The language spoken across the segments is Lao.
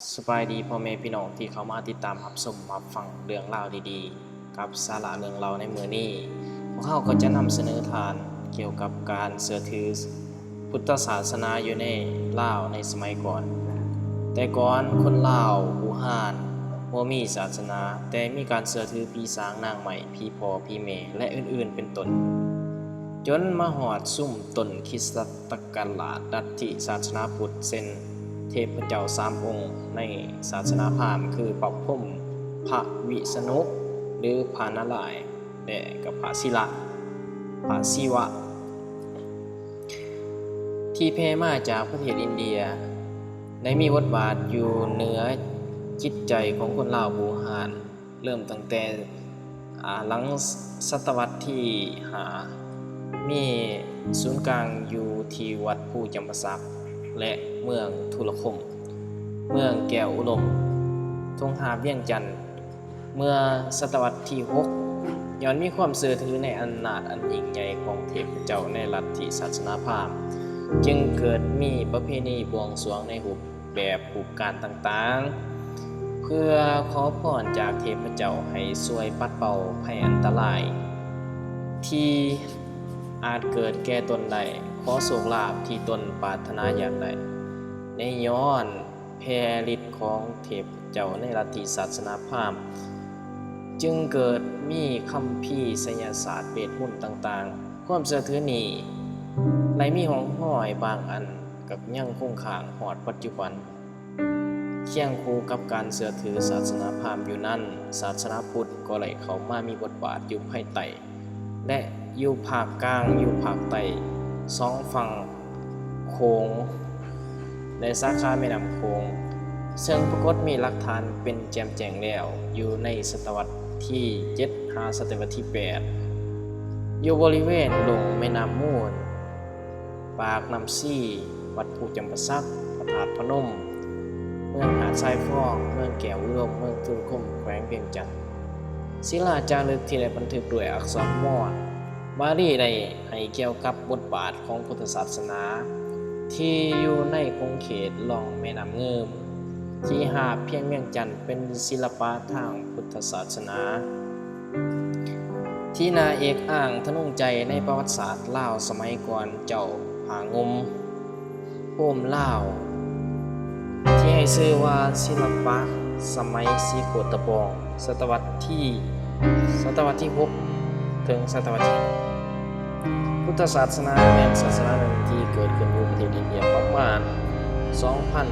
ສະບາຍດີພໍ່ແມ່ພີ່ນ້ອງທີ່ເຂົ້າມາຕິດຕາມຮັບຊົມຮັບຟັງເລື່ອງລາວດີໆ ກັບສາລະເລື່ອງເລົ່າໃນມື້ນີ້. ພວກເຮົາກໍຈະນຳສະເໜີທ່ານກ່ຽວກັບການເຊື່ອຖືພຸດທະສາສະໜາຢູ່ໃນລາວໃນສະໄໝກ່ອນ. ແຕ່ກ່ອນຄົນລາວບູຮານບໍ່ມີສາສະໜາ, ແຕ່ມີການເຊື່ອຖືຜີສາງນາງໄມ້, ຜີພໍ່, ຜີແມ່ ແລະ ອື່ນໆ ເປັນຕົ້ນ, ຈົນມາຮອດຊຸມຕົ້ນຄຣິສຕະ ສັກກະລາດລັດທິສາສະໜາພຸດ ເຊັ່ນ ເທບພະເຈົ້າສາມອົງໃນສາສະໜາພາມ ຄື ພະພົມ, ພະວິສະນຸ ຫຼື ພະນາລາຍ ແລະ ກັບ ພະສິລະ, ພະສິວະ ທີ່ແຜ່ມາຈາກປະເທດອິນເດຍ ໄດ້ມີບົດບາດຢູ່ເໜືອຈິດໃຈຂອງຄົນລາວບູຮານ. ເລີ່ມຕັ້ງແຕ່ ອາ ຫຼັງສະຕະວັດທີຫ້າ ມີສູນກາງຢູ່ທີ່ວັດພູຈຳປາສັກ ແລະ ເມືອງທຸລະຄົມ, ເມືອງແກ້ວອຸດົມ, ທົ່ງຫາບວຽງຈັນ. ເມື່ອສະຕະວັດທີຫົກ ຍ້ອນມີຄວາມເຊື່ອຖືໃນອຳນາດອັນຍິ່ງໃຫຍ່ຂອງເທບພະເຈົ້າໃນລັດທິສາສະໜາພາມ, ຈຶ່ງເກີດມີປະເພນີບວງສວງໃນຮູບ ແບບຮູບການຕ່າງໆ ເພື່ອຂໍພອນຈາກເທບພະເຈົ້າໃຫ້ຊ່ວຍປັດເປົ່າໄພອັນຕະລາຍທີ່ອາດເກີດແກ່ຕົນໄດ້, ຂໍໂຊກລາບທີ່ຕົນປາດຖະໜາຢາກໄດ້. ໃນຍ້ອນແຜ່ລິດຂອງເທບພະເຈົ້າໃນລັດທິສາສະໜາພາມ ຈຶ່ງເກີດມີຄຳພີໄສຍະສາດເວດມົນຕ່າງໆ. ຄວາມເຊື່ອຖືນີ້ໄດ້ມີຮ່ອງຮອຍບາງອັນ ກໍຍັງຄົງຄ້າງຮອດປັດຈຸບັນ. ຄຽງຄູ່ກັບການເຊື່ອຖືສາສະໜາພາມຢູ່ນັ້ນ, ສາສະໜາພຸດກໍໄດ້ເຂົ້າມາມີບົດບາດຢູ່ພາຍໃຕ້ ແລະ ຢູ່ພາກກາງ, ຢູ່ພາກໃຕ້ ສອງຝັ່ງໂຂງ ແລະ ສາຂາແມ່ນ້ຳໂຂງ, ເຊິ່ງປາກົດມີຫຼັກຖານເປັນແຈ່ມແຈ້ງແລ້ວ ຢູ່ໃນສະຕະວັດທີເຈັດ ຫາສະຕະວັດທີແປດ ຢູ່ບໍລິເວນລຸ່ມແມ່ນ້ຳມູນ, ປາກນ້ຳຊີ, ວັດພູຈຳປາສັກ, ພະທາດພະນົມ, ເມືອງຫາດຊາຍຟອງ, ເມືອງແກ້ວອຸດົມ, ເມືອງທຸລະຄົມ, ແຂວງວຽງຈັນ. ສິລາຈາລຶກທີ່ໄດ້ບັນທຶກດ້ວຍອັກສອນມອນ ບາລີໄດ້ໃຫ້ກ່ຽວກັບບົດບາດຂອງພຸດທະສາສະໜາທີ່ຢູ່ໃນຂົງເຂດລ່ອງແມ່ນ້ຳງື່ມ ທີ່ຫາບພຽງວຽງຈັນເປັນສິລະປະທາງພຸດທະສາສະໜາ ທີ່ໜ້າເອກອ້າງທະນົງໃຈໃນປະຫວັດສາດລາວສະໄໝກ່ອນເຈົ້າຜາງຸ່ມ ໂຮມລາວ ທີ່ໃຫ້ຊື່ວ່າສິລະປະສະໄໝສີໂຄດຕະບອງ ສະຕະວັດທີ ສະຕະວັດທີຫົກ ເຖິງສະຕະວັດທີຫົກ. ພຸດທະສາສະໜາແມ່ນສາສະໜາໜຶ່ງທີ່ເກີດຂຶ້ນຢູ່ປະເທດອິນເດຍປະມານສອງພັນ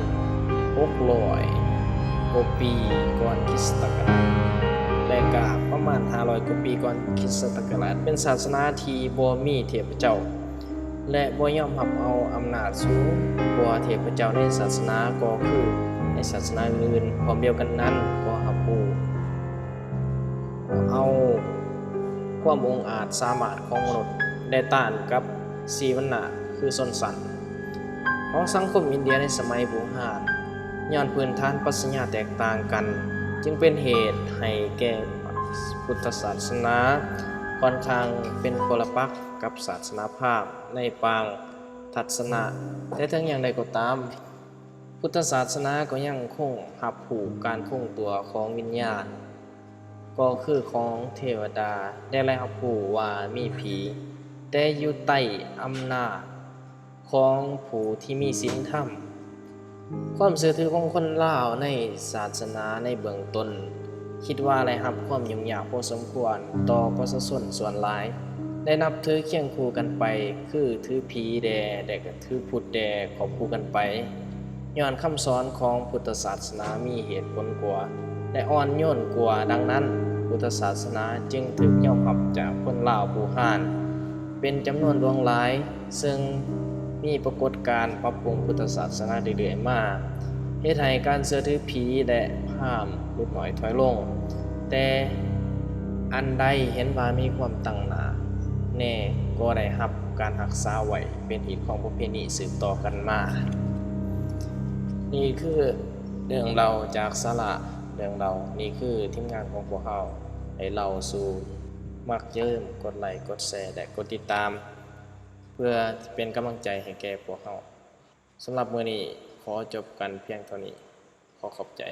ຫົກຮ້ອຍກວ່າປີກ່ອນຄຣິສຕະສັກກະລາດ ແລະ ກະປະມານຫ້າຮ້ອຍກວ່າປີກ່ອນຄຣິສຕະສັກກະລາດ ເປັນສາສະໜາທີ່ບໍ່ມີເທບພະເຈົ້າ ແລະ ບໍ່ຍອມຮັບເອົາອຳນາດສູງກວ່າເທບພະເຈົ້າໃນສາສະໜາ ກໍຄືໃນສາສະໜາອື່ນ. ພ້ອມດຽວກັນນັ້ນ ກໍຮັບຮູ້ເອົາຄວາມອົງອາດສາມາດຂອງມະນຸດ ແລະ ຕ້ານກັບສີ່ວັນນະ ຄືຊົນຊັ້ນ ຂອງສັງຄົມອິນເດຍໃນສະໄໝບູຮານ. ຍ້ອນພື້ນຖານປັດຊະຍາແຕກຕ່າງກັນ ຈຶ່ງເປັນເຫດໃຫ້ແກ່ພຸດທະສາສະໜາຂ້ອນຂ້າງເປັນປົລະປັກ ກັບສາສະໜາພາມໃນບາງທັດສະນະ. ແຕ່ເຖິງຢ່າງໃດກໍຕາມ, ພຸດທະສາສະໜາກໍຍັງຄົງຮັບຮູ້ການຄົງຕົວຂອງວິນຍານ, ກໍຄືຂອງເທວະດາ, ແລະ ໄດ້ຮັບຮູ້ວ່າມີຜີ, ແຕ່ຢູ່ໃຕ້ອຳນາດ ຂອງຜູ້ທີ່ມີສິນທຳ. ຄວາມເຊື່ອຖືຂອງຄົນລາວໃນສາສະໜາໃນເບື້ອງຕົ້ນ ຄິດວ່າໄດ້ຮັບຄວາມຫຍຸ້ງຍາກພໍສົມຄວນຕໍ່ປະຊາຊົນສ່ວນຫຼາຍ ໄດ້ນັບຖືຄຽງຄູ່ກັນໄປ ຄືຖືຜີແດ່ ແລະ ກະຖືພຸດແດ່ ຄວບຄູ່ກັນໄປ. ຍ້ອນຄຳສອນຂອງພຸດທະສາສະໜາມີເຫດຜົນກວ່າ ແລະ ອ່ອນໂຍນກວ່າ, ດັ່ງນັ້ນ ພຸດທະສາສະໜາຈຶ່ງຖືກຍອມຮັບຈາກຄົນລາວບູຮານເປັນຈຳນວນຫຼວງຫຼາຍ. ເຊິ່ງມີປາກົດການປັບປຸງພຸດທະສາສະໜາເລື້ອຍໆມາ ເຮັດໃຫ້ການເຊື່ອຖືຜີ ແລະ ພາມຫຼຸດໜ້ອຍຖອຍລົງ, ແຕ່ອັນໃດເຫັນວ່າມີຄວາມຕັ້ງໜ້າແນ່ ກໍໄດ້ຮັບການຮັກສາໄວ້ເປັນຮີດຄອງປະເພນີສືບຕໍ່ກັນມາ. ນີ້ຄືເລື່ອງເລົ່າຈາກສາລະເລື່ອງເລົ່າ, ນີ້ຄືທີມງານຂອງພວກເຮົາໄດ້ເລົ່າສູ່. ມັກຢ່າລືມກົດໄລ, ກົດແຊ ແລະ ກົດຕິດຕາມ ເພື່ອເປັນກຳລັງໃຈໃຫ້ແກ່ພວກເຮົາ. ສຳລັບມື້ນີ້ຂໍຈົບກັນພຽງເທົ່ານີ້. ຂໍຂອບໃຈ.